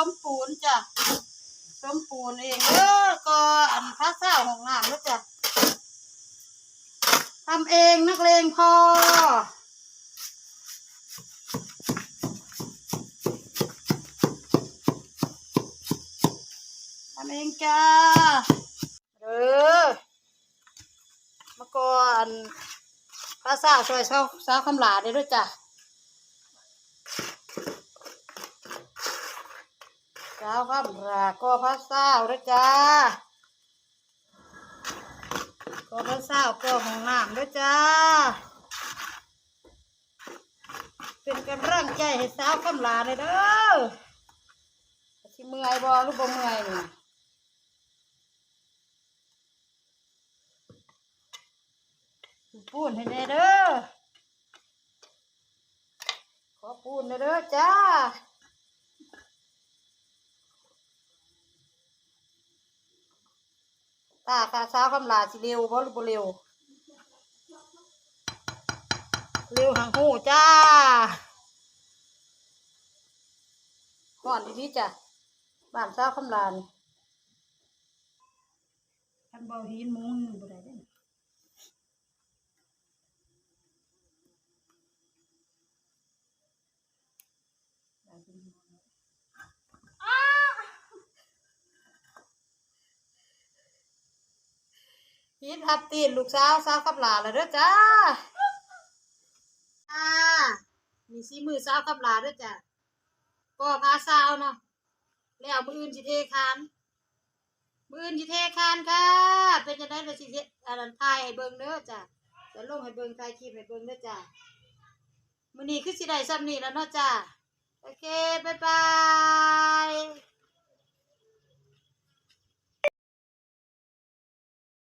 ສົມປູນຈ້າ ສົມປູນເອງເດີ ກໍອັນພາຊາວຫ້ອງນ້ຳເດີຈ້າ ທຳເອງນັກເລງພໍ ທຳເອງຈ້າ ເດີ ມາກໍອັນພາຊາວຊ່ອຍສາວ ສາວຄຳຫຼ້າເດີ ເດີຈ້າ ສາວຄຳຫຼ້າກໍພາຊາວເດີຈ້າ ກໍພາຊາວກໍຫ້ອງນ້ຳເດີຈ້າ ເປັນກຳລັງໃຈໃຫ້ສາວຄຳຫຼ້າແດ່ເດີ ຊິເມື່ອຍບໍ່ ຫຼືບໍ່ເມື່ອຍນີ້ ປູນໃຫ້ແດ່ເດີ ຂໍປູນແດ່ເດີຈ້າ ຕາຂາສາວຄຳຫຼ້າຊິເລັວບໍ່ ຫຼືບໍ່ເລັວ ເລັວຫາງຮູ້ຈ້າ ຮ້ອນອີ່ຫຼີຈ້າ ບ້ານສາວຄຳຫຼ້ານີ້ ຄັນເບົາຫີນໝູນບໍ່ໄດ້ເດ້ ຮີດຮັບຕີນລູກສາວ ສາວຄຳຫຼ້າແລ້ວເດີຈ້າ ອ່າ ນີ້ສີມືສາວຄຳຫຼ້າເດີຈ້າ ກໍພາຊາວເນາະ ແລ້ວມື້ອື່ນຊິເທຄານ ມື້ອື່ນຊິເທຄານຄ່ະ ເປັນຈັ່ງໃດລະຊິເຮັດອັນນັ້ນ ຖ່າຍໃຫ້ເບິ່ງເດີຈ້າ ຈະລົງໃຫ້ເບິ່ງ ຖ່າຍຄລິບໃຫ້ເບິ່ງເດີຈ້າ ມື້ນີ້ຄືຊິໄດ້ຊ່ຳນີ້ແລ້ວເນາະຈ້າ ໂອເຄ ບາຍບາຍ.